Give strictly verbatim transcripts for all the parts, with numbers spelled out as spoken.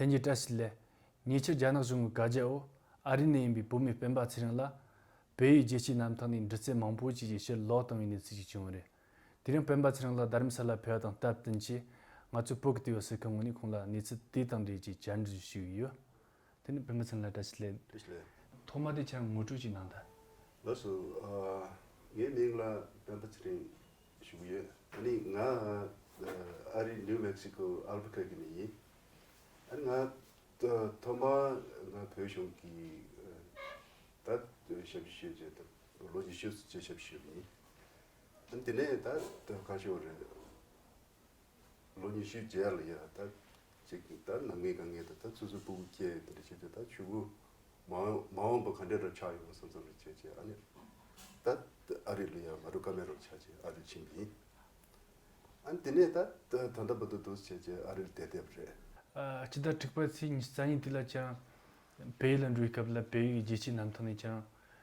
བསྟན་རྒྱས་བཀྲ་ཤིས་བདེ་ལེགས། ཉེ་ཆར་རྒྱ་ནག་གཞུང་གི་བཀའ་རྒྱ་འོག་ཨ་རི་ནས་ཡིན་པའི་བོད་མི་སྤེན་པ་ཚེ་རིང་ལ། བལ་ཡུལ་རྒྱལ་སྤྱིའི་གནམ་ཐང་ནས་འགྲུལ་སྐྱེལ་མང་པོ་ཞིག་གིས་ཕྱིར་ལོག་བཏང་བའི་གནས་ཚུལ་ཞིག་བྱུང་བ་རེད། དེ་རིང་སྤེན་པ་ཚེ་རིང་ལགས་རྡ་རམ་ས་ལ་ཕེབས་པ་དང་སྟབས་བསྟུན་གྱིས། ང་ཚོའི་བོད་ཀྱི་དུས་བབ་གསར་ཁང་ངོས་ནས་ཁོང་ལ་གནས་ཚུལ་དེ་དང་འབྲེལ་གྱི་བཅར་འདྲི་ཞུས་ཡོད། དེ་ནི་སྤེན་པ་ཚེ་རིང་ལགས་བཀྲ་ཤིས་བདེ་ལེགས། བཀྲ་ཤིས་བདེ་ལེགས། ཐོག་མ་དེ་ཁྱེད་རང་ངོ་སྤྲོད་ཅིག་གནང་དང་། ལགས་སོ། ཨ། ངའི་མིང་ལ་སྤེན་པ་ཚེ་རིང་ཞུ་གི་ཡོད། ཨ་ནི་ང་ཨ་རི་ནིའུ་མེག་སི་ཀོ་ཨལ་བྷ་ཁེ་ཁི་ནས་ཡིན། ཨ་ནི་ང་ཐོག་མ་ང་བོད་གཞུང་གི་ད་ཞབས་ཞུ་བྱས་ད་ལོ་ཉི་ཤུ་ཙམ་ཞབས་ཞུ་ཡིན། ཨ་ནི་དེ་ནས་ད་ཁ་ཤོར་རེད། ལོ་ཉི་ཤུ་རྗེས་ལ་ཡ་ད་ཅིག་ད་ནམ་ངའི་གང་ངའི་ད་ད་སོ་སོའི་སྤུ་གུ་སྐྱེས་དེ་འདྲ་བྱས་ཏེ་ད་ཕྲུ་གུ་མ་འོངས་མ་འོངས་པ་ག་འདྲ་འདྲ་ཆགས་ཡོང་བསམ་བསམ་རེ་བྱས་བྱས། ཨ་ནི་ད་ཨ་རི་ལ་ཡ་མ་འགྲོ་ཀ་མེད་རོགས་ཆགས་བྱས་ཨ་རི་ཕྱིན་པ་ཡིན། ཨ་ནི་དེ་ནས་ད་ད་ད་ལྟ་བར་དུ་འདུག་བྱས་བྱས་ཨ་རི་ལ་བསྡད་བསྡད་པ་རེད། ཨ། སྤྱི་ཟླ་དྲུག་པ་ཚེས་ཉི་ཤུ་རྩ་གཉིས་དེ་ལ་ཀྱང་བལ་ཡུལ་ལ་འགྲོ་བའི་སྐབས་ལ་བལ་ཡུལ་གྱི་རྒྱལ་སྤྱིའི་གནམ་ཐང་ནས་ཀྱང་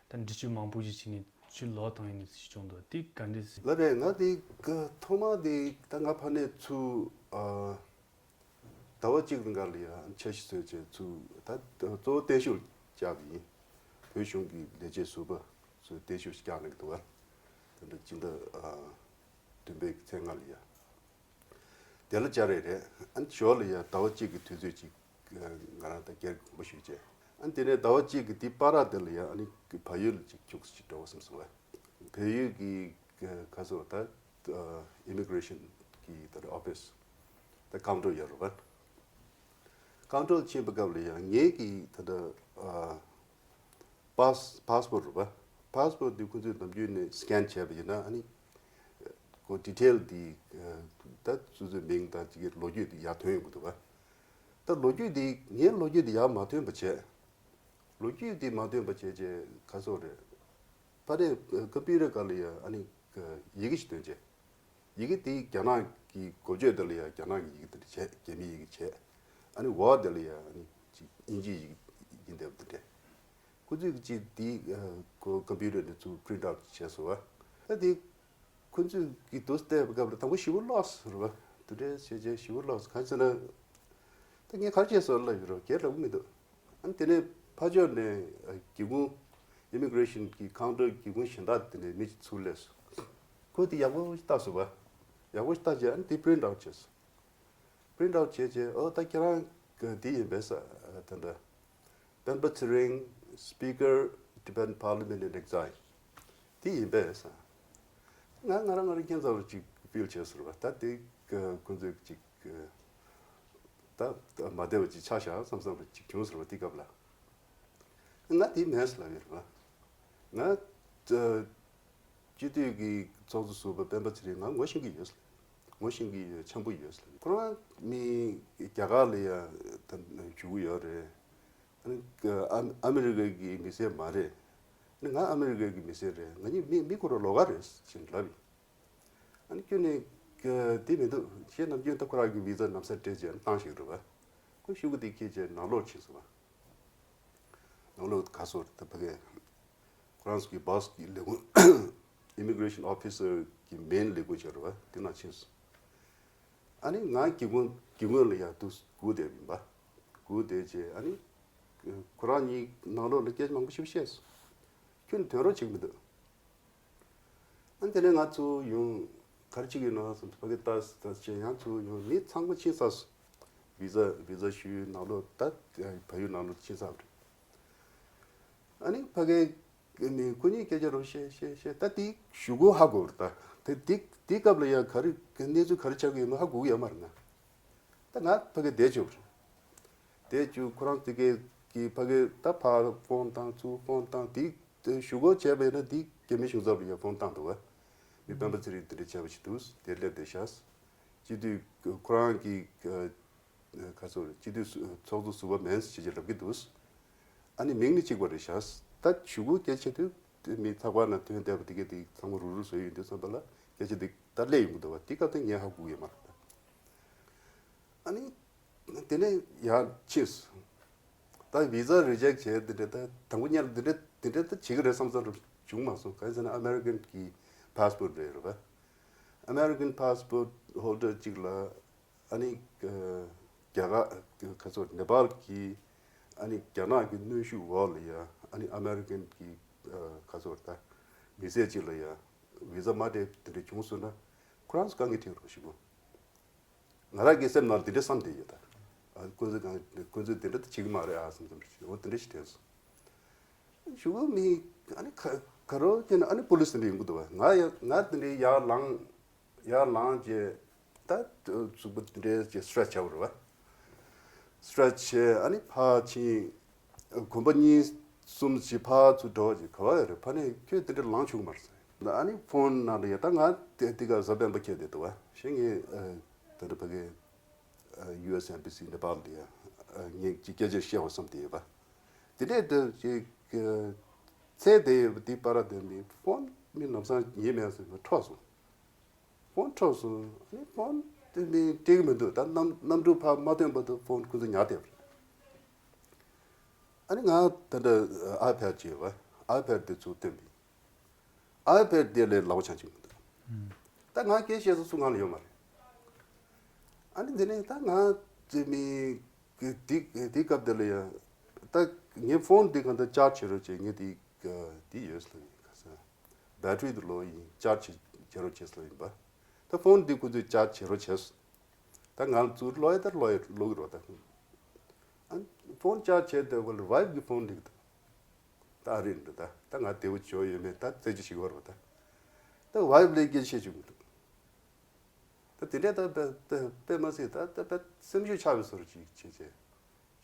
ད་འགྲུལ་སྐྱོད་མང་པོ་ཞིག་བྱས་ནས་ཕྱིར་ལོག་བཏང་ཡོད་ནས་ཞིག་བྱུང་འདུག་དེ་ག་འདྲས་ཟེར། ལགས་རེད། ང་དེ་ག་ཐོག་མ་དེ་ད་ང་ཕ་ནས་ཚུར་ཨ་ཟླ་བ་གཅིག་རིང་ག་ལ་ཡ་འཆར་གཞི་བཟོས་བྱས་ཚུར་ད་གཙོ་བོ་བརྟན་བཞུགས་བཅར་བ་ཡིན། བོད་གཞུང་གི་ལས་བྱེད་ཟུར་པ་ཚོས་བརྟན་བཞུགས་ཤིག་བསྐྱངས་གནང་གི་འདུག་ག་དེ་འདྲ་སྤྱི་ཟླ་ཨ་བདུན་པའི་ཚེས་ལྔ་ལ་ཡ། དེ་ལ་བཅར་ཡས་རེད། ཨ་ནི་ཞོར་ལ་ཡ་ཟླ་བ་གཅིག་གི་དུས་ཚོད་ཅིག་ང་རང་དང་སྒེར་དགོངས་པ་ཞུས་བྱས། ཨ་ནི་དེ་ནས་ཟླ་བ་གཅིག་གི་དེའི་བར་དེ་ལ་ཡ་ཨ་ནི་བལ་ཡུལ་ལ་ཅིག་ཁྱུག་ཙམ་ཅིག་འགྲོ་དགོས་བསམ་སོང་བས། བལ་ཡུལ་གྱི་ག་ཟེར་ད་ཨ་ཨི་མི་གྷི་རེ་ཤན་གྱི་ད་ཨོ་ཕི་སི་ད་ཀའུན་ཊར་ཡོད་རེད་བ། ཀའུན་ཊར་ཕྱིན་པའི་སྐབས་ལ་ཡ་ངེད་ཀྱི་ད་ད་ཨ་པཱས་པཱས་པོར་རེད་བ། པཱས་པོར་འདི་ཁོ་ཚོས་ནམ་རྒྱུན་ནས་སི་ཀེན་བྱས་པ་ཡིན་ན་ཨ་ནི་ཁོ་ཌི་ཊེལ་འདི་ད་སོ་སོའི་མིང་དང་ཅིག་གི་ལོ་རྒྱུས་འདི་ཡར་ཐོན་ཡོང་གི་འདུག་བ། ད་ལོ་རྒྱུས་འདི་ངའི་ལོ་རྒྱུས་འདི་ཡར་མ་ཐོན་པ་བྱས། ལོ་རྒྱུས་འདི་མ་ཐོན་པ་བྱས་བྱས་ག་ཟེར་རེད། ཕ་རེད། ཀམ་པུ་ཊར་སྒང་ལ་ཡ་ཨ་ནི་ཡི་གེ་ཞིག་འདོན་བྱས། ཡི་གེ་དེ་རྒྱ་ནག་གི་འགོ་བརྗོད་དེ་ལ་ཡ་རྒྱ་ནག་གི་ཡི་གེ་དེ་འདྲ་བྱས། རྒྱ་མིའི་ཡི་གེ་བྱས། ཨ་ནི་འོག་དེ་ལ་ཡ་ཨ་ནི་ཅིག་དབྱིན་ཇིའི་ཡི་གེ་ཡིན་བསྡད་པ་དེ་འདྲ། ཁོ་ཚོས་ཀྱིས་དེ་ཨ་ཁོ་ཀམ་པུ་ཊར་དེ་ཚུར་པི་རིན་ཊི་ཨའུཊ་བྱས་སོང་བ། ད་དེ་ཁོ་ཚོས་ཀྱིས་དེ་བལྟས་པའི་སྐབས་ལ་དང་པོ་ཞེ་པོ་ལོས་རེད་བ། དེ་འདྲ་བྱས་བྱས་ཞེ་པོ་ལོས། གང་ཟེར་ན། ད་ངས་ག་རེ་བྱས་སོང་ལབ་ཡོད་རེད་བ། སྒེར་ལབ་ཀྱི་མི་འདུག་ཨ་ནི་དེ་ནས་ཕར་ཕྱོགས་ནས་སྒེའུ་ཁུང་ཨི་མི་གྷི་རེ་ཤན་གྱི་ཀའུན་ཊར་སྒེའུ་ཁུང་གཞན་དག་དེ་ནས་མི་གཅིག་ཚུར་སླེབས་སོང་། ཁོས་དེ་ཡག་པོ་ཞིག་བལྟས་སོང་བ། ཡག་པོ་ཞིག་བལྟས་བྱས་ཨ་ནི་དེ་པི་རིན་ཊི་ཨའུཊ་བྱས་སོང་། པི་རིན་ཊི་ཨའུཊ་བྱས་བྱས། ཨོ་ད་ཁྱེད་རང་གི་དེ་ཡིན་པས་ས། ད་ལྟ་སྤེན་པ་ཚེ་རིང་Speaker, Tibetan Parliament in Exile དེ་ཡིན་པས་ས། ང་ང་རང་ང་རང་ཁྱད་མཚར་བ་ཅིག་ཕིལ་བྱས་སོང་བ། ད་དེ་ཁོ་ཚོས་ཅིག་ད་མ་བདེ་བ་ཅིག་ཆགས་ཤག་བསམ་བསམ་པ་ཅིག་བྱུང་སོང་བ། དེ་སྐབས་ལ་ང་དེ་མེད་ལབ་ཡོད་རེད་བ། ང་སྤྱི་འཐུས་ཀྱི་ཚོགས་གཙོ་ཟུར་པ་སྤེན་པ་ཚེ་རིང་ང་ངོ་ཤེས་ཀྱི་ཡོད། ངོ་ཤེས་ཀྱི་ཡོད། འཆམ་པོ་ཡོད། ཁོ་རང་མི་རྒྱ་གར་ལ་ཡ་ད་བཞུགས་ཡོད་རེད། ཨ་ནི་ཨ་ཨ་མི་རི་ཀ་གི་མི་སེར་མ་རེད། ཨ་ནི་ང་ཨ་མི་རི་ཀ་གི་མི་སེར་རེད། ང་གཉིས་མི་མི་ཁོ་རང་ལོགས་ཀ་རེད་ཅེས་ལབ་ཡིན། ཨ་ནི་ཁྱོད་ནི་དེ་མི་འདུག་ཞེས་ནམ་རྒྱུན་ད་ཁོ་རང་གི་བི་ཛ་ལམ་སང་སྤྲད་བྱས་བཏང་ཞིག་རེད་བ། ཁོ་ཤུ་གུ་དེ་འཁྱེར་བྱས་ནང་ལོགས་ཕྱིན་སོང་བ། ནང་ལོགས་ག་སོ་ད་ཕ་གི་ཁོ་རང་ཚོ་གི་བྷ་སི་གི་ལས་ཁུངས་Immigration Officer གི་མེན་ལས་ཁུངས་བྱས་རེད་བ། དེ་ནང་ཕྱིན་སོང་། ཨ་ནི་ང་སྒེའུ་ཁུང་སྒེའུ་ཁུང་ལ་ཡར་འདུག་སྒུག་བསྡད་པ་ཡིན་པ། སྒུག་བསྡད་བྱས་ཨ་ནི་ཁོ་རང་གཉིས་ནང་ལོགས་ལ་སྐད་ཆ་མང་པོ་ཞིག་བཤད་སོང་། ཁྱོད་ནི་དོན་རོགས་བྱེད་ཀྱི་མི་འདུག་ཨ་ནི་དེ་ནས་ང་ཚུར་ཡོང་། ག་རེ་བྱེད་ཀྱི་ཡོད་ན་བསམ། ཕ་གི་ལྟ་ལྟ་བྱས་ཡང་ཚུར་ཡོང་། མི་ཚང་མ་ཕྱིན་ཚར་སོང་། བི་ཛ་བི་ཛ་ཞུས་ནང་ལོགས་ད་བལ་ཡུལ་ནང་ལོགས་ཕྱིན་ཚར་བ་རེད། ཨ་ནི་ཕ་གི་ནི་ཁོ་གཉིས་སྐད་ཆ་རོ་བཤད་བཤད་བཤད། ད་དེ་གཞུག་གུ་ཧ་གོ་རེད། ད་དེ་དེ་དེ་སྐབས་ལ་ཡང་ག་རེ་གནས་ཚུལ་ག་རེ་ཆགས་ཀྱི་ཡོད་མེད་ཧ་གོ་གི་ཡོད་མ་རེད་ང་། ད་ང་ཕ་གི་བསྡད་བཅུག་པ་རེད། བསྡད་བཅུག་ཁོ་རང་དེ་གས་ཀྱི་ཕ་གི་ད་ཕར་ཕོན་བཏང་ཚུར་ཕོན་བཏང་། དེ་དེ་གཞུག་གུ་བྱས་པ་ཡིན་ན་དེ་རྒྱ་མི་གཞུང་ཚབ་ལ་ཡང་ཕོན་བཏང་འདུག་བ། མི་སྤེན་པ་ཚེ་རིང་དེ་འདྲ་བྱས་པ་ཞིག་འདུག་དེ་སླེབས་བསྡད་ཤག་སྤྱི་འཐུས་ཁོ་རང་གི་ཁ་སོ་སྤྱི་འཐུས་ཚོགས་གཙོ་ཟུར་པ་མིན་ཞེས་ཀྱི་ལབ་ཀྱི་འདུག་ཨ་ནི་མིང་ནི་གཅིག་པ་རེད་ཤག་ད་གཞུག་གུ་སྐད་ཆ་དུས་མི་ཚགས་པར་ནང་ཐོན་བསྡད་པ་དེ་གས་དེ་ཚང་མ་རུག་རུག་བཟོས་ཡོང་དུས་ཙམ་པ་ལ་སྐད་ཆ་དེ་ད་སླེབས་ཡོང་གི་འདུག་བ། དེ་སྐབས་དེ་ངས་ཧ་གོ་གི་ཡོད་མ་རེད། ཨ་ནི་དེ་ནས་ཡར་ཕྱིན་སོང་། ད་བི་ཛ་རི་ཇེག་བྱས་དེ་འདྲ། ད་དང་པོ་ཉིད་ལ་དེ་འདྲ་དེ་འདྲ་ད་བྱེད་ཀྱི་རེད་བསམ་བསམ་རུ་བྱུང་མ་སོང་། གང་ཡིན་ཟེར་ན་ཨ་མེ་རི་ཀན་གི་པཱ་སི་པོར་རེད་རེད་བ། ཨ་མེ་རི་ཀན་པཱ་སི་པོར་ཧོལ་ཌར་གཅིག་ལ་ཨ་ནི་རྒྱ་ རྒྱ་གར་ཁ་སོ་ནེ་པཱལ་གྱི་ཨ་ནི་རྒྱ་ནག་གི་གནོན་ཤུགས་འོག་ལ་ཡ་ཨ་ནི་ཨ་མེ་རི་ཀན་གྱི་ཁ་སོ་ད་མི་སེར་ཅིག་ལ་ཡ་བི་ཟ་མ་སྤྲད་དེ་འདྲ་བྱུང་སོང་ན་ཁོ་རང་ཚོ་དཀའ་ངལ་འཕྲད་རོགས་ཞུ་གོ། ང་རང་གི་སེམས་ནང་འདི་འདྲ་བསམ་བསྡད་ཡོད་ད། ཨ་ཁོ་ཚོས་གང་ཁོ་ཚོས་འདི་འདྲ་ད་བྱེད་ཀྱི་མ་རེད་ཨ་བསམ་བསམ་རེད་འོ་འདི་འདྲ་ཞིག་དྲན་སོང་། ཞུ་གི་མི་ཨ་ནི་ག་ག་རོ་ཀྱི་ཨ་ནི་པོ་ལིས་འདི་འདྲ་ཡོང་གི་འདུག་བ། ང་ཡ་ང་འདི་འདྲའི་ཡར་ལངས་ཡར་ལངས་རྗེས་ད་གཟུགས་པོ་འདི་འདྲའི་ཅིག་སི་ཊེ་ཆི་བྱ་བ་རེད་བ། སི་ཊེ་ཆི་བྱས་ཨ་ནི་ཕར་ཕྱིན། གོམ་པ་གཉིས་གསུམ་བཞི་ཕར་ཚུར་འགྲོ་བ་ཅིག་ག་བ་ཡོད་རེད། ཕ་ནས་ཁྱོད་དེ་འདྲ་ལངས་ཆོག་གི་མ་རེད་ཟེར། ཨ་ནི་ཕོན་ནང་ལ་ཡ་ད་ང་དེ་དེ་ག་གཟའ་སྤེན་པ་ཁྱེད་དེ་འདུག་བ་ཞེས་ངས་ད་འདྲ་ཕ་གི་ཡུ་ཨེ་སི་ཨེམ་བྷེ་སི་ནེ་པཱལ་དེ་ཡ་ངས་ཅིག་སྐད་ཆ་བཤད་བ་བསམ་དེ་ཡོད་པ། དེ་འདྲས་དུ་ཅིག་ཚེ་དེ་ཡོད་པ་དེ་པར་དེ་མི་ཕོན་མི་ལམ་སང་ཡིན་མེད་ཟེར་ནས་འཕྲོག་སོང་། ཕོན་འཕྲོག་སོང་། ཨ་ནི་ཕོན་དེ་ནི་སྤྲད་ཀྱི་མི་འདུག་ད་གནམ་གནམ་གྲུ་ཕར་མ་ཐོན་བར་དུ་ཕོན་ཁོ་ཚོ་ཉར་བསྡད་པ་རེད། ཨ་ནི་ང་ད་ལྟ་ཨའི་པེ་ཌི་བྱས་པ། ཨའི་པེ་ཌི་དེ་ཚུར་བཏོན་པས། ཨའི་པེ་ཌི་དེ་ལས་ལག་པ་འཆང་གི་མི་འདུག་ད་ང་སྐད་བཤད་ས་སུ་ང་ལ་ཡོད་མ་རེད། ཨ་ནི་འདི་ནས་ད་ང་ཅི་མི་དེ་དེ་སྐབས་དེ་ལ་ཡ་ད་ངའི་ཕོན་འདི་གང་ལྟར་ཅར་ཇི་བྱེད་རོགས་བྱེད། ངས་དེ་དེ་ཡོད་ལབ་ཡིན་ག་ས། བེ་ཊི་རི་དེ་ལོ་ཡིན་ཅར་ཇི་བྱེད་རོགས་བྱེད་ལབ་ཡིན་པ། ད་ཕོན་འདི་ཁོ་ཚོས་ཅར་ཇི་བྱེད་རོགས་བྱས། ད་ང་ཚོ་ལོ་ཡ་ད་ལོ་ཡ་ལོ་གི་རོ་ད། ཨ་ཕོན་ཅར་ཇི་བྱས་དེ་བ་ལ་ཝའི་ཕི་གི་ཕོན་འདི་གི་ད། ད་ཨ་རི་འདི་ད་ད་ང་བདེ་བོ་བྱོས་ཡོད་མེད་ད་རྩད་གཅོད་བྱེད་དགོས་རེད་པ་ད། ད་ཝའི་ཕི་ལས་སྐད་ཆ་བཤད་བཅུག་མི་འདུག་ད་དེ་འདྲས་ད་དཔེ་དཔེ་མ་སྲིད་ད་ད་དཔེ་སེམས་ཤུགས་ཆག་པའི་བཟོ་འདྲ་ཅིག་བྱས་བྱས།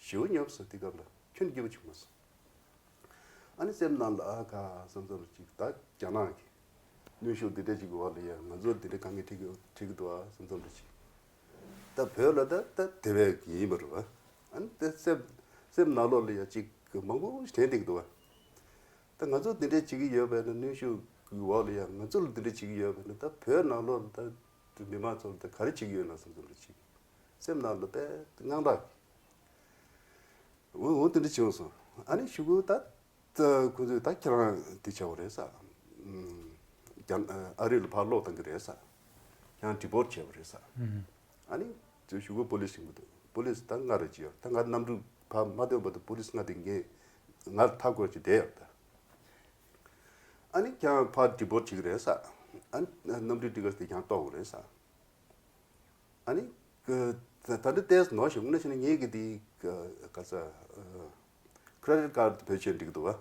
ཞེ་པོ་ཉོབ་སོང་དེ་སྐབས་ལ་ཁྱོན་སྐྱིད་པོ་བྱུང་མ་སོང་། ཨ་ནི་སེམས་ནང་ལ་ཨ་ཁ་བསམ་བསམ་ཅིག་ད་རྒྱ་ནག་གི་གནོན་ཤུགས་འདི་འདྲས་ཅིག་གི་འོག་ལ་ཡ་ང་ཚོར་འདི་འདྲས་དཀའ་ངལ་འཕྲད་ཀྱི་འཕྲད་ཀྱི་འདུག་ཨ་བསམ་བསམ་རེ་ཅིག་ད་བོད་ལ་ད་ད་དེ་བས་ཡིན་པ་རེད་བ། ཨ་ནི་དེ་སེམས་སེམས་ནང་ལོགས་ལ་ཡ་ཅིག་མང་པོ་ཞིག་དྲན་བསྡད་ཀྱི་འདུག་བ། ད་ང་ཚོ་འདི་འདྲས་བྱེད་ཀྱི་ཡོད་པས་ན་གནོན་ཤུགས་ཀྱི་འོག་ལ་ཡ་ང་ཚོ་ལ་འདི་འདྲས་བྱེད་ཀྱི་ཡོད་པས་ན་ད་བོད་ནང་ལོགས་ལ་ད་མི་མང་ཚོ་ལ་ད་ག་རེ་བྱེད་ཀྱི་ཡོད་ན་བསམ་བསམ་རེ་ཅིག་སེམས་ནང་ལ་དཔེ་དངངས་སྐྲག་འོ་འོ་དེ་འདྲ་བྱུང་སོང་། ཨ་ནི་གཞུག་གུ་ད་ད་ཁོ་ཚོས་ད་ཁྱེད་རང་འདི་བྱ་བ་རེད་ས། རྒྱ་ཨ་རི་ལ་ཕར་སློག་བཏང་གི་རེད་ས། ཁྱེད་རང་ཌི་པོར་བྱས་པ་རེད་ས། ཨ་ནི་གཞུག་གུ་པོ་ལིས་ཡོང་གི་འདུག་པོ་ལིས་ད་ང་རེ་ཅི་ཡོད་ད་ང་གནམ་གྲུ་ཕར་མ་ཐོན་བར་དུ་པོ་ལིས་ང་དེ་ངས་ང་མཐའ་སྐོར་གྱི་བསྡད་ཡོད་ད། ཨ་ནི་ཁྱེད་རང་ཕར་ཌི་པོར་བྱེད་ཀྱི་རེད་ས། ཨ་ནི་གནམ་གྲུའི་ཊི་ཀེ་ཊི་དེ་ཁྱེད་རང་གཏོར་དགོས་རེད་ས། ཨ་ནི། ད་ལྟ་ཏོག་ཙམ་ནོར་ཞིག་དངོས་གནས་བྱས་ན་ངེད་ཀྱི་དེ་ག་ས་ཀེ་རེ་ཌིཊ་ཀར་བེད་སྤྱོད་འགྲིག་འདུག་བ།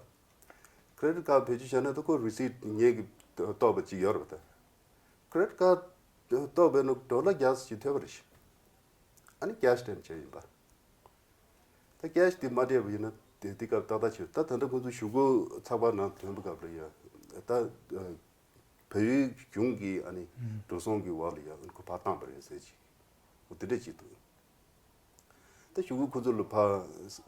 ཀེ་རེ་ཌིཊ་ཀར་བེད་སྤྱོད་བྱས་ན་ད་ཁོ་རི་སིཊ་ངེད་ཀྱི་གཏོར་བ་ཅིག་ཡོད་རེད་བ་ད། ཀེ་རེ་ཌིཊ་ཀར་གཏོར་བས་ན་ཌོ་ལར་བརྒྱ་ཅིག་ཐོབ་པ་རེད་ཤག་ཨ་ནི་ཀེ་ཤི་སྤྲད་བྱས་ཡིན་པ། ད་ཀེ་ཤི་དེ་མ་སྤྲད་པ་ཡིན་ན་དེ་དེ་སྐབས་ཏག་ཏག་བྱས་ད་ད་ལྟ་ཁོ་ཚོ་གཞུག་གུ་ཚགས་པར་ནང་ཐོན་པ་སྐབས་ལ་ཡ་ད། བལ་ཡུལ་གཞུང་གིས་ཨ་ནི་ཨུམ། འགྲོ་སོང་གི་འོག་ལ་ཡང་ཁོ་ཕར་བཏང་པ་རེད་ཟེར་ཅིག་འོ་དེ་འདྲས་ཅིག་འདུག་ད་གཞུག་གུ་ཁོ་ཚོ་ལ་ཕར་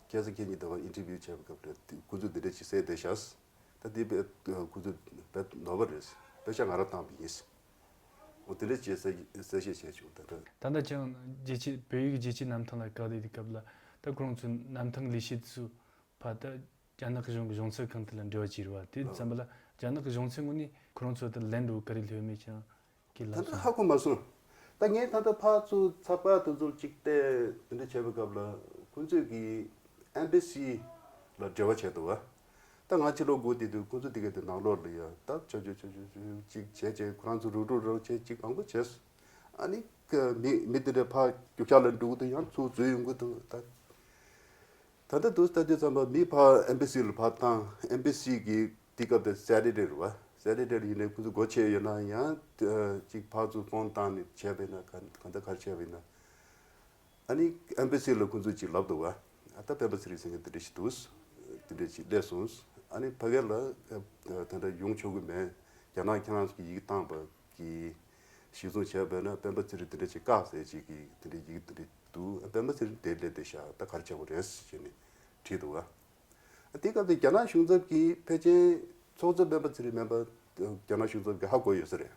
ཁ་སང་ཁ་ཉིན་དེ་བ་ཨིན་ཊར་བིའུ་བྱས་པའི་སྐབས་ལ་ཁོ་ཚོས་དེ་འདྲས་ཅིག་གསལ་བསྡད་ཤག་ད་དེ་བས་ཁོ་ཚོ་བས་ནོར་བ་རེད། པེ་ཤག་ང་རང་བཏང་པ་ཡིན། འོ་དེ་འདྲས་ཅིག་གསལ་གསལ་བཤད་བྱས་བྱུང་ད་ལྟ། ད་ལྟ་ཀྱང་རྒྱལ་སྤྱི་བལ་ཡུལ་གྱི་རྒྱལ་སྤྱིའི་གནམ་ཐང་ལ་བཀག་སྡོད་དུས་སྐབས་ལ་ད་ཁོ་རང་ཚོའི་གནམ་ཐང་ལས་བྱེད་ཚོས་ཕར་ད། རྒྱ་ནག་གི་གཞུང་གི་གཞུང་ཚབ་ཁང་དེ་ལ་འབྲེལ་བ་བྱས་རེད་བ། དེ་ཙམ་པ་ལ་རྒྱ་ནག་གི་གཞུང་ཚབ་ངོས་ནས་ཁོ་རང་ཚོ་དེ་ལན་འདྲ་བོ་ག་རེ་ལྷོད་མེད་ཀྱང་གི་ད་ལབ་ལྟ་སོང་། ཧ་གོ་མ་སོང་། ད་ངས་ད་ལྟ་ཕར་ཚུར་ཚགས་པར་དེ་ཚོ་གཅིག་བལྟས་དེ་འདྲ་བྱས་པའི་སྐབས་ལ་ཁོ་ཚོས་ཀྱི་ཨེམ་བྷེ་སི་ལ་འབྲེལ་བ་བྱས་འདུག་བ། ད་ང་ཕྱི་ལོགས་སྒུག་བསྡད་དུས་ཁོ་ཚོ་དེ་ག་དེ་ནང་ལོགས་ལ་ཡ་ད་ཆོ་ཆོ་ཆོ་ཆོ་ཆོ་གཅིག་བྱས་བྱས་ཁོ་རང་ཚོ་རུག་རུག་རུག་བྱས་གཅིག་མང་པོ་བྱས། ཨ་ནི་མི་མི་དེ་འདྲ་ཕར་རྒྱུག་ཤར་ལ་འགྲོ་གི་འདུག་ཡང་ཚུར་འཛུལ་ཡོང་གི་འདུག་ད། ད་ལྟ་དུ་ལྟ་དུས་ཙམ་པ་མི་ཕར་ཨེམ་བྷེ་སི་ལ་ཕར་བཏང་། ཨེམ་བྷེ་སི་གིས་དེ་སྐབས་དེ་སེ་ཊར་ཌེ་རེད་བ། སེ་ཊར་ཌེ་ཡིན་ནའི་ཁོ་ཚོ་སྒོ་ཕྱེ་ཡོད་ན་ཡང་ཅིག་ཕར་ཚུར་ཕོན་བཏང་ནས་བྱས་པ་ཡིན་ན་ག་གང་ལྟར་ག་རེ་བྱས་པ་ཡིན་ན། ཨ་ནི་ཨེམ་བྷེ་སི་ལ་ཁོ་ཚོས་ཅིག་ལབ་འདུག་བ། ཨ་ད་སྤེན་པ་ཚེ་རིང་ཟེར་མཁན་དེ་འདྲ་ཞིག་འདུག་དེ་འདྲ་ཞིག་སླེབས་སོང་། ཨ་ནི་ཕ་གི་ལ་དེ་འདྲ་ཡོང་ཆོག་གི་མེད། རྒྱ་ནག་ཁྱེད་རང་ཚོ་གི་ཡིག་བཏང་པ་གི་གཞིར་བཟུང་བྱས་པ་ན་སྤེན་པ་ཚེ་རིང་དེ་འདྲ་ཅིག་བཀག་ཟེར་ཅིག་གི་དེ་འདྲ་ཡིག་དེ་འདྲ་འདུག་སྤེན་པ་ཚེ་རིང་དེ་སླེབས་བསྡད་ཤག་ད་ག་རེ་བྱ་དགོས་རེད་ཟེར་ནས་དྲིས་འདུག་ག་དེ་སྐབས་དེ་རྒྱ་ནག་གཞུང་ཚབ་ཀྱིས་ཕལ་ཆེར་ཚོགས་གཙོ་སྤེན་པ་ཚེ་རིང་མིན་པ་རྒྱ་ནག་གཞུང་ཚབ་ཀྱིས་ཧ་གོ་ཡོད་ས་རེད།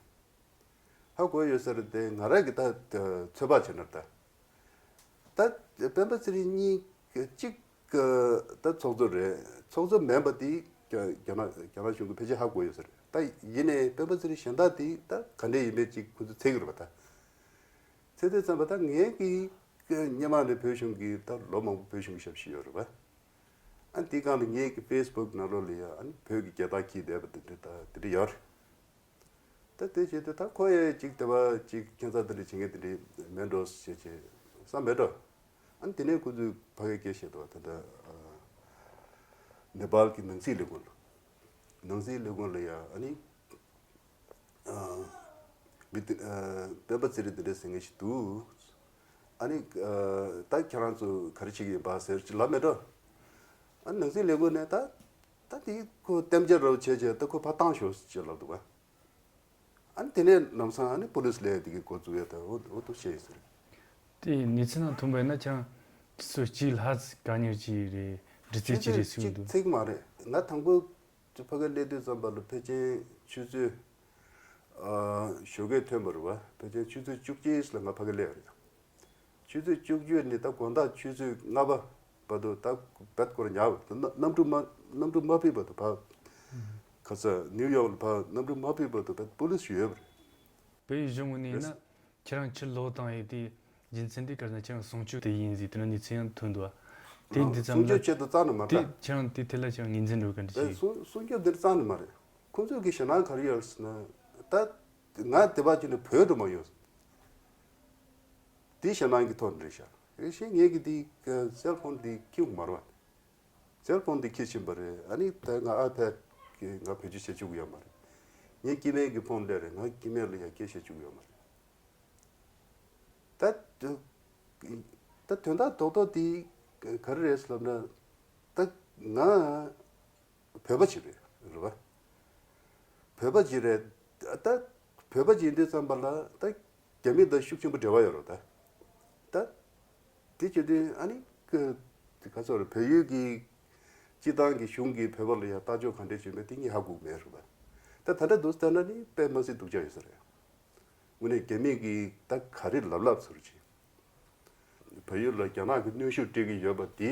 ཧ་གོ་ཡོད་ས་རེད་དེ་ང་རང་གིས་ད་ཚོད་དཔག་བྱས་ན་ད། ད་སྤེན་པ་ཚེ་རིང་གཉིས་གཅིག་གི་ད་ཚོགས་གཙོ་རེད། ཚོགས་གཙོ་མིན་པ་དེ་རྒྱ་རྒྱ་ནག་རྒྱ་ནག་གཞུང་གིས་ཕལ་ཆེར་ཧ་གོ་ཡོད་ས་རེད། ད་ཡིན་ནའི་སྤེན་པ་ཚེ་རིང་གཞན་དག་དེ་ད་ག་འདྲས་ཡིན་མིན་ཅིག་ཁོ་ཚོས་འཚོལ་གི་རེད་པ་ད། འཚོལ་དུས་ཙམ་པ་ད་ངས་ཀྱིས་ སྔོན་མ་ནས་བོད་གཞུང་གིས་ད་ལོ་མང་པོ་བོད་གཞུང་གི་ཞབས་ཞུ་ཡོད་རེད་པ། ཨ་ནི་དེའི་སྒང་ལ་ངའི་གི་ཕེ་སི་བུག་ནང་ལོགས་ལ་ཡ་ཨ་ནི་བོད་ཀྱི་རྒྱལ་དར་འཁྱེར་བསྡད་པ་དེ་འདྲ་ད་དེ་འདྲ་ཡོད་རེད། ད་དེ་བྱས་ཏེ་ད་ཁོ་ཡས་ཅིག་དེ་བ་ཅིག་ཁྱད་མཚར་དེ་འདྲ་བྱེད་མཁན་དེ་འདྲ་མེད་འགྲོ་ཞེས་བྱས་བསམ་མེད་འགྲོ། ཨ་ནི་དེ་ནས་ཁོ་ཚོས་ཕ་གིར་སྐད་བཤད་འདུག་བ། ད་ལྟ་ཨ་ནེ་པཱལ་གྱི་ནང་སྲིད་ལས་ཁུངས་ལ། ནང་སྲིད་ལས་ཁུངས་ལ་ཡ་ཨ་ནི་ཨ་མི་དེ་ཨ་སྤེན་པ་ཚེ་རིང་དེ་འདྲ་ཟེར་མཁན་ཞིག་འདུག་ཨ་ནི་ཨ་ད་ཁྱེད་རང་ཚོ་ག་རེ་བྱེད་ཀྱི་ཡིན་པ་ཟེར་ཅིག་ལབ་མེད་འགྲོ། ཨ་ནི་ནང་སྲིད་ལས་ཁུངས་ནས་ད་ད་དེ་ཁོ་གཏན་འཇགས་རོགས་བྱས་བྱས་ད་ཁོ་ཕར་བཏང་ཤོག་ཅེས་ལབ་འདུག་བ། ཨ་ནི་དེ་ནས་ལམ་སང་ཨ་ནི་པུ་ལིས་ལས་དེ་གི་འགོ་བཙུགས་ཡ་ད་འོ་འོ་འདུག་བཤད་ཡིན་ཟེར། དེ་གནས་ཚུལ་ནང་ཐོན་པ་ཡིན་ན་ཁྱེད་རང་ཆུ་ཚོད་གཅིག་ལྷག་ཙམ་བཀག་ཉར་བྱས་རེད། འདྲི་རྩད་ཆུ་བྱས་རེད་ཚོད་ཟེར་གྱི་གཅིག་འདུག་ཚིག་མ་རེད། ང་དང་པོ་ཕ་གིར་སླེབས་དུས་ཙམ་པ་ལ་ཕལ་ཆེར་ཆུ་ཚོད་ཨ་ཞོགས་ཀས་ཐོན་པ་རེད་བ། ཕལ་ཆེར་ཆུ་ཚོད་བཅུ་གཅིག་ལ་ང་ཕ་གིར་སླེབས་པ་རེད། ཆུ་ཚོད་བཅུ་གཅིག་ནས་ད་དགོང་དག་ཆུ་ཚོད་ལྔ་པ་བར་དུ་ད་བད་སྐོར་ཉར་བ་ད་གནམ་གྲུ་མ་གནམ་གྲུ་མ་ཕེབས་བར་དུ་ཕ་ག་ས་ནིའུ་ཡོག་ལ་ཕ་གནམ་གྲུ་མ་ཕེབས་བར་དུ་བད་པུ་ལིས་ཡོད་པ་རེད། བོད་ཡིག་གཞུང་ངོས་ནས་ཡིན་ན་ཁྱེད་རང་ཕྱིར་ལོག་བཏང་ཡོད་དེ་རྒྱུ་མཚན་དེ་ག་རེ་ན་ཁྱེད་རང་སྲུང་སྐྱོབ་དེ་ཡིན་ཟེར་དེ་ན་གནས་ཚུལ་ཡང་ཐོན་འདུག་བ། དེ་འདི་ཙམ་སྲུང་ལ་སྐྱོབ་ཆེད་དུ་བཏང་ནི་མ་དེ་རེད། ཁྱེད་རང་དེ་ཐད་ལ་ཁྱེད་རང་ངོས་འཛིན་འགྲོ་ག་འདྲ་ཞིག་སྲུང་སྲུང་སྐྱོབ་འདིར་བཏང་ནི་མ་རེད། ཁོང་ཚོས་ཀྱི་ཞེད་སྣང་ག་རེ་ཡོད་ཟེར་ན་ད་ང་དེ་བ་ཅིག་ནས་བོད་དུ་མ་ཡོང་། དེ་ཞེད་སྣང་གི་ཐོག་ནས་རེད་ཤག་རེད་ཤག་ངས་ཀྱི་དེ་སེལ་ཕོན་དེ་ཁྱེར་མ་རེད་བ། སེལ་ཕོན་དེ་ཁྱེར་ཕྱིན་པ་རེད། ཨ་ནི་ད་ང་ཨའི་ཕེད་ཀྱི་ང་བེད་སྤྱོད་བྱེད་བཅུག་གི་ཡོད་མ་རེད། ངའི་སྐྱེ་དམན་གྱི་ཕོན་སླེབས་རེད། ང་སྐྱེ་དམན་ལ་ཡང་སྐད་བཤད་བཅུག་གི་ཡོད་མ་རེད། ད་ད་དོན་དག་རྡོག་རྡོག་དེ་ག་རེ་རེད་ལབ་ན་ད་ང་བོད་པ་ཅིག་རེད་རེད་བ། བོད་པ་ཅིག་རེད། ད་བོད་པ་ཅིག་ཡིན་དུས་ཙམ་པ་ལ་ད་རྒྱ་མི་དང་ཤུགས་ཆེན་པོ་འབྲེལ་བ་ཡོད་རེད་ད། ད་དེ་བྱེད་དུས་ཨ་ནི་ག་ཚོད་རེད། བལ་ཡུལ་གྱི་སྤྱི་བཏང་གི་གཞུང་གིས་བོད་པ་ལ་ཡང་ལྟ་ཕྱོགས་ག་འདྲས་བྱུང་མེད་དེ་ངས་ཧ་གོ་མེད་རེད་པ། ད་ད་ལྟ་འདུག་ལྟ་ན་ནི་དཔེ་མ་སྲིད་སྡུག་ཅག་ཡོད་ས་རེད། དངོས་གནས་རྒྱ་མི་གིས་ད་ག་རེ་ལབ་ལབ་ཟེར་ཅིག་བལ་ཡུལ་ལ་རྒྱ་ནག་གིས་གནོན་ཤུགས་སྤྲད་ཀྱི་ཡོད་པ་འདི་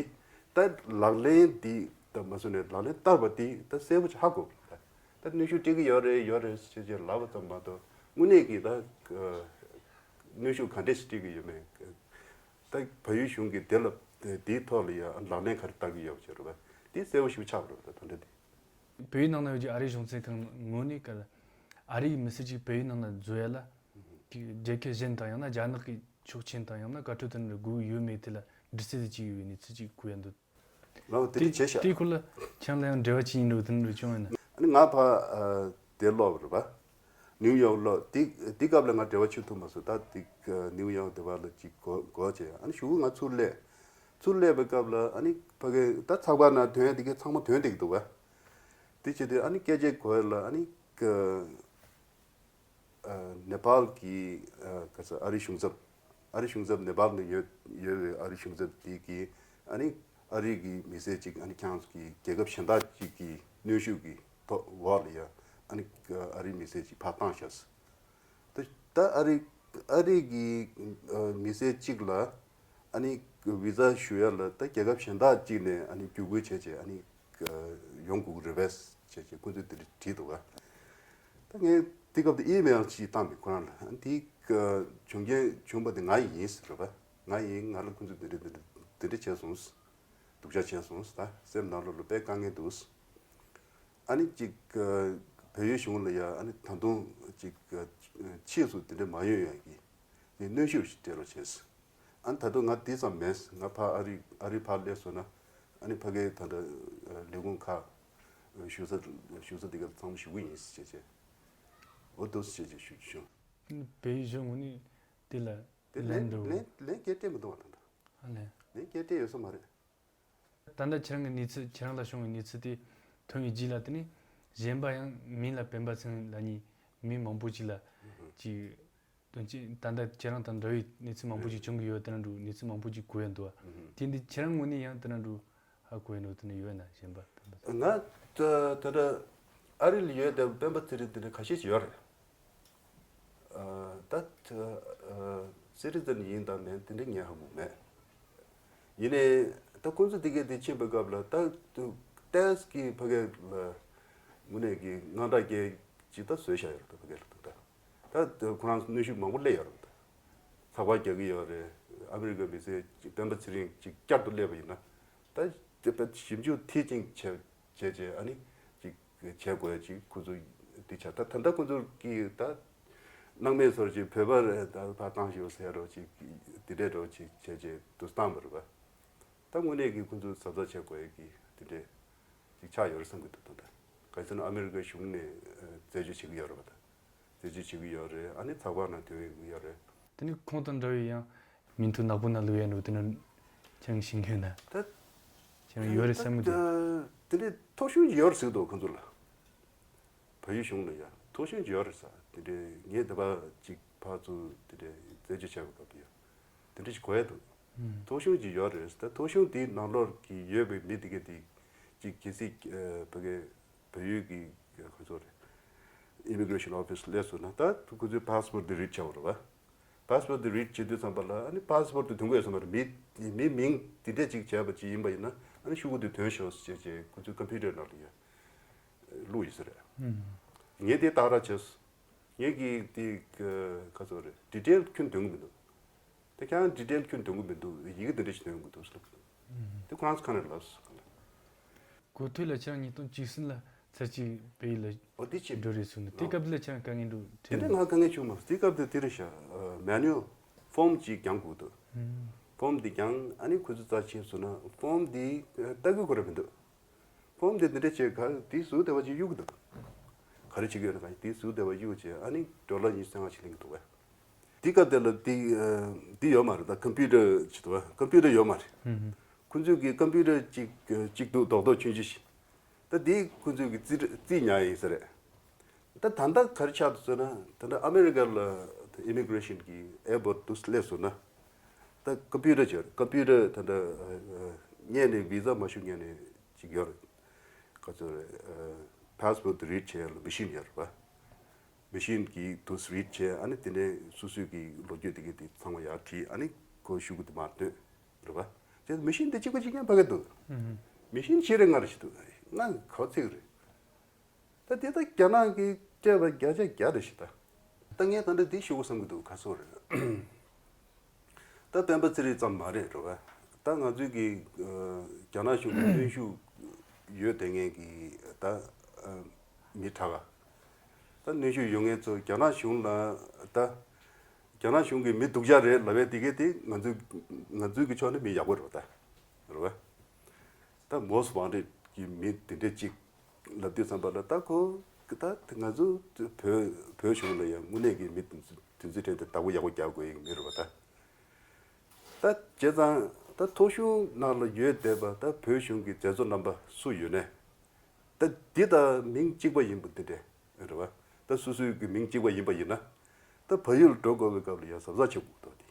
ད་ལག་ལེན་འདི་ད་མ་སོང་ནས་ལག་ལེན་བསྟར་བ་འདི་ད་གསལ་པོ་ཅིག་ཧ་གོ་གི་རེད། ད་གནོན་ཤུགས་སྤྲད་ཀྱི་ཡོད་རེད་ཡོད་རེད་ཅེས་ཅེས་ལབ་པ་ཙམ་མ་གཏོགས་དངོས་གནས་ཀྱི་ད་གནོན་ཤུགས་ག་འདྲས་ཤིག་སྤྲད་ཀྱི་ཡོད་མེད། ད་བལ་ཡུལ་གཞུང་གིས་དེ་ལ་དེའི་ཐོག་ལ་ཡང་ལག་ལེན་ག་རེ་བསྟར་གྱི་ཡོད་པ་བྱས་རེད་པ། དེ་གསལ་པོ་ཞིག་ཆགས་པ་རེད་པ། ད་ད་འདྲ་དེ། བལ་ཡུལ་ནང་ན་ཡོད་ཀྱི་ཨ་རིའི་གཞུང་ཚབ་ཁང་ངོས་ནས་ག་ལ་ཨ་རིའི་མི་སེར་ཅིག་བལ་ཡུལ་ནང་ན་འཛུལ་ཡ་ལ་རྒྱལ་ཁབ་གཞན་དང་ཡང་ན་རྒྱ་ནག་གི་ཆོག་མཆན་དང་ཡང་ན་བཀའ་འཁྲོལ་དེ་འདྲ་དགོས་ཀྱི་ཡོད་མེད་དེ་ལ་འདྲི་རྩད་དེ་བྱེད་ཀྱི་ཡོད་པའི་གནས་ཚུལ་ཅིག་གོ་ཡ་འདུག་ལགས་དེ་དེ་འདྲ་བྱས་ཤག་དེའི་སྐོར་ལ་ཁྱེད་རང་ལ་ཡང་འབྲེལ་བ་བྱེད་སྙིང་འདོད་དོན་འདྲ་བྱུང་ཡོད་ན། ཨ་ནི་ང་ཕ་ཨ་དེ་ལོག་རེད་པ། ནིའུ་ཡོག་ལོག་དེ་དེ་སྐབས་ལ་ང་འབྲེལ་བ་བྱེད་ཐུབ་མ་སོང་། ད་དེ་ནིའུ་ཡོག་དེ་བ་ལ་ཅིག་གོ་གོ་བྱས། ཨ་ནི་གཞུག་གུ་ང་ཚུར་སླེབས། ཚུར་སླེབས་པའི་སྐབས་ལ་ཨ་ནི་ཕ་གི་ད་ཚགས་པར་ནང་ཐོན་དེ་གའི་ཚང་མ་ཐོན་བསྡད་ཀྱི་འདུག་པ། དེ་བྱས་དུས་ཨ་ནི་སྐད་ཆ་གོ་ཡ་ལ་ཨ་ནི་ཀ་ཨ་ནེ་པཱལ་གྱི་ཨ་ག་ས་ཨ་རིའི་གཞུང་ཚབ། ཨ་རིའི་གཞུང་ཚབ་ནེ་པཱལ་ནང་ཡོད་ཡོད་པའི་ཨ་རིའི་གཞུང་ཚབ་དེ་གིས་ཨ་ནི་ཨ་རི་གི་མི་སེར་ཅིག་ཨ་ནི་ཁྱེད་རང་ཚོ་གི་རྒྱལ་ཁབ་གཞན་དག་ཅིག་གི་གནོན་ཤུགས་ཀྱི་ཐོག་འོག་ལ་ཡ་ཨ་ནི་ཨ་རིའི་མི་སེར་ཅིག་ཕར་བཏང་ཤག་ད་ད་ཨ་རི་ཨ་རི་གི་ཨ་མི་སེར་གཅིག་ལ་ཨ་ནི་བི་ཛ་ཞུ་ཡ་ལ་ད་རྒྱལ་ཁབ་གཞན་དག་ཅིག་ནས་ཨ་ནི་བརྒྱུད་སྐུལ་བྱས་བྱས་ཨ་ནི་ཡོང་དགོས་ཀྱི་རེད་པས་བྱས་བྱས་ཁོ་ཚོས་དེ་འདྲ་བྲིས་འདུག་ག་ད་ངས་དེ་སྐབས་དེ་ཨི་མེལ་ཅིག་བཏང་པས་ཁོ་རང་ལ། ཨ་ནི་དེ་བྱུང་རྐྱེན་བྱུང་བ་དེ་ང་ཡིན་ཟེར་བ། ང་ཡིན། ང་ལ་ཁོ་ཚོས་དེ་འདྲ་དེ་འདྲ་དེ་འདྲ་བྱས་སོང་། སྡུག་ཅག་བྱས་སོང་། ད་སེམས་ནང་ལོགས་ལ་དཔེ་དཀའ་ངལ་འདུག་ཨ་ནི་ཅིག་བལ་ཡུལ་གཞུང་ལ་ཡ་ཨ་ནི་ད་དུང་ཅིག་ཕྱིས་སུ་དེ་འདྲ་མ་ཡོང་ཡ་གི་ནི་གནོན་ཤུགས་ཤིག་སྤྲད་རོགས་བྱས། ཨ་ནི་ད་དུང་ང་དེ་ཙམ་མེད། ང་ཕར་ཨ་རི་ཨ་རི་ཕར་སླེབས་སོང་ན་ཨ་ནི་ཕ་གིའི་ད་ལྟ་ལས་ཁུངས་ཁག་ཞུ་ས་ཞུ་ས་དེ་ག་ཚང་མ་ཞུ་གི་ཡིན་ཟེར་བྱས་བྱས། འོ་འདུག་སེ་བྱས་བྱས་ཞུ་ཞུ། བལ་ཡུལ་གཞུང་ངོས་ནས་དེ་ལ་དེ་ལན་ལན་འགྲོ་ལན་ལན་སྐྱེལ་སྤྲད་མི་འདུག་བ། ད་ལྟ་ཨ་ལན། ལན་སྐྱེལ་སྤྲད་ཡོད་ས་མ་རེད། ད་ལྟ་ཁྱེད་རང་གི་གནས་ཚུལ་ཁྱེད་རང་ལ་བྱུང་བའི་གནས་ཚུལ་དེ་ཐོན་བའི་རྗེས་ལ་དེ་ནས་གཞན་པ་ཡང་མིང་ལ་སྤེན་པ་ཚེ་རིང་ལབ་མཁན་མི་མང་པོ་ཅིག་ལ་ཅིག་དོན་ཅི་ད་ལྟ་ཁྱེད་རང་དང་འདྲ་བའི་གནས་ཚུལ་མང་པོ་ཅིག་བྱུང་གི་ཡོད། དེ་འདྲ་འདྲ་གནས་ཚུལ་མང་པོ་ཅིག་གོ་ཡ་འདུག་བ། དེ་འདི་ཁྱེད་རང་ངོས་ནས་ཡང་དེ་འདྲ་འདྲ་ཧ་གོ་ཡ་འདུག་དེ་འདྲ་ཡོད་ན་གཞན་པ་སྤེན་པ་ཚེ་རིང་། ང་ད་ད་ལྟ་ཨ་རི་ལ་ཡོད་བསྡད་པའི་སྤེན་པ་ཚེ་རིང་དེ་འདྲ་ཁ་ཤས་ཅིག་ཡོད་རེད། ད་སི་ཊི་ཛན་ཡིན་དང་མིན་དེ་འདྲ་ངས་ཧ་གོ་མེད། ཡིན་ནའི་ད་ཁོང་ཚོ་དེ་གས་དེ་ཕྱིན་པའི་སྐབས་ལ་ད་ཏོག་ཙམ་ཕ་གི་ལ་དངོས་གནས་ཀྱི་དངངས་སྐྲག་སྐྱེ་ཅིག་ད་བཟོས་བཞག་ཡོད་རེད། ད་ཕ་གི་ལ་ད་ད་ཁོ་རང་ཚོ་གནོན་ཤུགས་མང་པོ་སླེབས་ཡོད་རེད། ད་ཚགས་པར་རྒྱག་གི་ཡོད་རེད། ཨ་མི་རི་ཀའི་མི་སེར་སྤེན་པ་ཚེ་རིང་ཅིག་བསྐྱར་དུ་སླེབས་པ་ཡིན་ན། ད་དེ་ཞིབ་འཇུག་མཐིལ་ཕྱིན་བྱས་བྱས་བྱས་ཨ་ནི་ཅིག་བྱས་དགོས་ཅིག་ཁོ་ཚོ་འདི་བྱ། ད་ད་ལྟ་ཁོ་ཚོ་གིས་ད་སྣང་མེད་བཟོ་ཅིག་བོད་པར་ད་ཕར་བཏང་ཞིག་ཟེར་རོགས་ཅིག་འདི་འདྲས་རོགས་ཅིག་བྱས་བྱས་དུ་བཏང་བ་རེད་པ། ད་དངོས་གནས་ཀྱི་ཁོ་ཚོ་གཟབ་གཟབ་བྱེད་དགོས་ཀྱི་དེ་འདྲས་ཅིག་ཆགས་ཡོད་རེད་བསམ་གྱི་འདུག་ད་ལྟ་ག་ཚོད་ན་ཨ་མི་རི་ཀའི་གཞུང་ནས་རྩད་གཅོད་བྱེད་ཀྱི་ཡོད་རེད་པ། ད་རྩད་གཅོད་བྱེད་ཀྱི་ཡོད་རེད། ཨ་ནི་ཚགས་པར་ནང་ཐོན་ཡོང་གི་ཡོད་རེད། དེ་ནི་ཁོང་དང་འདྲ་བའི་ཡང་མིང་ཐོ་ནག་པོ་ནང་བླུགས་ཡ་འདུག་དེ་ནི་ཁྱེད་ཤེས་མཁན་ན་ད་ཁྱེད་ཡོད་རེད་བསམ་གྱི་འདུག་དེ་འདྲའི་ཐོ་གཞུང་ཅིག་ཡོད་རེད་ཟེར་གྱི་འདུག་ཁོང་ཚོ་ལ། བལ་ཡུལ་གཞུང་ལ་ཡ་ཐོ་གཞུང་ཅིག་ཡོད་རེད་ཟེར། དེ་འདྲའི་ངས་དེ་པ་ཅིག་ཕར་ཚུར་དེ་འདྲའི་རྩད་གཅོད་བྱས་པ་སྐབས་དུ་ཡ་དེ་འདྲ་ཞིག་གོ་ཡ་འདུག་ཐོ་གཞུང་ཅིག་ཡོད་རེད་ཟེར། ད་ཐོ་གཞུང་དེའི་ནང་ལོགས་ཀྱི་ཡོད་པའི་མི་དེ་གས་དེ་ཅིག་གལ་སྲིད་ཨ་ཕ་གི་བལ་ཡུལ་གྱི་ག་ཚོད་རེད། Immigration Office སླེབས་སོང་ན་ད་ཁོ་ཚོའི་passport དེ་read བྱ་བ་རེད་པ། Passport དེ་read བྱེད་དུས་ཙམ་པ་ལ་ཨ་ནི་passport དེ་ཐོན་གྱི་ཡོད་ས་མ་རེད། མི་མི་མིང་དེ་འདྲས་ཅིག་བྱས་པ་ཅིག་ཡིན་པ་ཡིན་ན་ཨ་ནི་ཤོག་གུ་དེ་ཐོན་ཤོག་ཟེར་བྱས་ཁོ་ཚོའི་computer ནང་ལ་ཡ་བླུགས་ཡོད་ས་རེད། ངས་དེ་བཏགས་ར་བྱས་སོང་། ངས་ཀྱི་དེ་ག་ཚོད་རེད། detail ཁྱོན་ཐོན་གྱི་མི་འདུག་དེ་ཁྱེད་རང་detail ཁྱོན་ཐོན་གྱི་མི་འདུག་ཡི་གེ་དེ་འདྲ་ཞིག་ཐོན་གྱི་འདུག་ཟེར་ལབ་འདུག་དེ་ཁོ་རང་ཚོ་ཁ་ནས་ལབ་སོང་། གོ་ཐོས་ལ་ཁྱེད་རང་ཉིས་སྟོང་བཅུ་གསུམ་ལ་ཚར་གཅིག་བལ་ཡུལ་ལ་འོ་དེ་ཕྱིན་འགྲོ་རེད་གསུངས་འདུག་དེ་སྐབས་དེ་ལ་ཁྱེད་རང་དཀའ་ངལ་འདུག་དེ་འདྲ་ང་དཀའ་ངལ་བྱུང་མ་སོང་། དེ་སྐབས་དེ་དེ་རེད་ཤག manual form གཅིག་བརྒྱངས་དགོས་འདུག form དེ་བརྒྱངས་ཨ་ནི་ཁོ་ཚོ་རྩ་ཕྱིན་སོང་ན་form དེ་ལྟ་གི་ཁོ་ར་མི་འདུག form དེ་འདི་འདྲ་བྱས་ག་དེའི་ཟུར་དེ་བ་ཅིག་གཡུག་གི་འདུག་ག་རེ་བྱེད་ཀྱི་ཡོད་ན་ག་དེའི་ཟུར་དེ་བ་གཡུག་བྱས་ཨ་ནི་ཌོ་ལར་ཉི་ཤུ་རྩ་ལྔ་ཞིག་ལེན་གྱི་འདུག་བས། དེ་སྐབས་དེ་ལ་དེ་དེ་ཡོད་མ་རེད། ད་computer ཅིག་འདུག་བས། computer ཡོད་མ་རེད། ཁོ་ཚོས་ཀྱི་computer ཅིག་ཅིག་འདུག་རྡོག་རྡོག་ཆུང་ཆུང་ཞིག་ད་དེ་ཁོ་ཚོས་ཀྱི་རྩིས་རྩིས་ཉར་ཡིན་ས་རེད། ད་ད་ལྟ་ག་རེ་ཆགས་འདུག་ཟེར་ན་ད་ལྟ་ཨ་མེ་རི་ཀ་ལ་immigration གི་airport དུ་སླེབས་སོང་ན་ད་computer ཅིག་ཡོད་རེད། computer ད་ལྟ་སྔོན་ནས་visa མ་ཞུ་སྔོན་ནས་ཅིག་ཡོད་རེད། ག་ཚོད་རེད། passport read བྱེད་ཡ་ལ་machine ཡོད་རེད་པ། machine གིས་དུས་read བྱས་ཨ་ནི་དེ་ནས་སོ་སོའི་གི་ལོ་རྒྱུས་དེ་གི་དེ་ཚང་མ་ཡར་བྲིས་ཨ་ནི་ཁོ་ཤོག་གུ་དེ་མར་སྟོན་རེད་པ། དེ་machine དེ་གཅིག་པ་གཅིག་རྐྱང་ཕ་གི་འདུག machine ཞིག་རེད་ང་རེ་ཞིག་འདུག་ང་ག་ཚིག་རེད། ད་དེ་ད་རྒྱ་ནག་གི་སྤྲད་པ་བརྒྱ་ཆ་བརྒྱ་རེད་ཤག་ད་ད་ངས་ད་འདྲ་འདི་ཞུ་དགོས་བསམ་གི་འདུག་ག་སོག་རེད། ད་སྤེན་པ་ཚེ་རིང་ཙམ་མ་རེད་རོ། ད་ང་ཚོའི་གི་རྒྱ་ནག་གཞུང་གི་གནོན་ཤུགས་ཡོད་དེ་ངས་གི་ད་མི་དྲག་ད་གནོན་ཤུགས་ཡོད་མཁན་ཚོ་རྒྱ་ནག་གཞུང་ལ་ད་རྒྱ་ནག་གཞུང་གི་མི་སྡུག་ཅག་རེད་ལབ་པའི་དེ་གས་དེ་ང་ཚོའི་ང་ཚོའི་གི་ཕྱོགས་ནས་མི་ཡག་པོ་རེད་ད་རོ། ད་most wanted གི་མི་དེ་འདྲས་ཅིག་ལབ་དུས་ཙམ་པ་ལ་ད་ཁོ་ད་ང་ཚོ་བོད་བོད་གཞུང་ལ་ཡང་དངོས་གནས་ཀྱི་མི་དེ་ཚོའི་དོན་དུ་བདག་པོ་ཡག་པོ་རྒྱག་དགོས་ཡག་མི་རེད་པ་ད། ད་བྱས་ཙང་ད་ཐོ་གཞུང་ནང་ལ་ཡོད་བསྡད་པ་ད་བོད་གཞུང་གི་མཛད་གཙོ་རྣམ་པ་སུ་ཡོད་ནས་ད་འདི་ད་མིང་གཅིག་པ་ཡིན་པ་འདི་འདྲས་རེད་པ། ད་སོ་སོའི་གི་མིང་གཅིག་པ་ཡིན་པ་ཡིན་ན་ད་བལ་ཡུལ་འགྲོ་དགོས་པའི་སྐབས་ལ་ཡང་གཟབ་གཟབ་བྱེད་དགོས་འདུག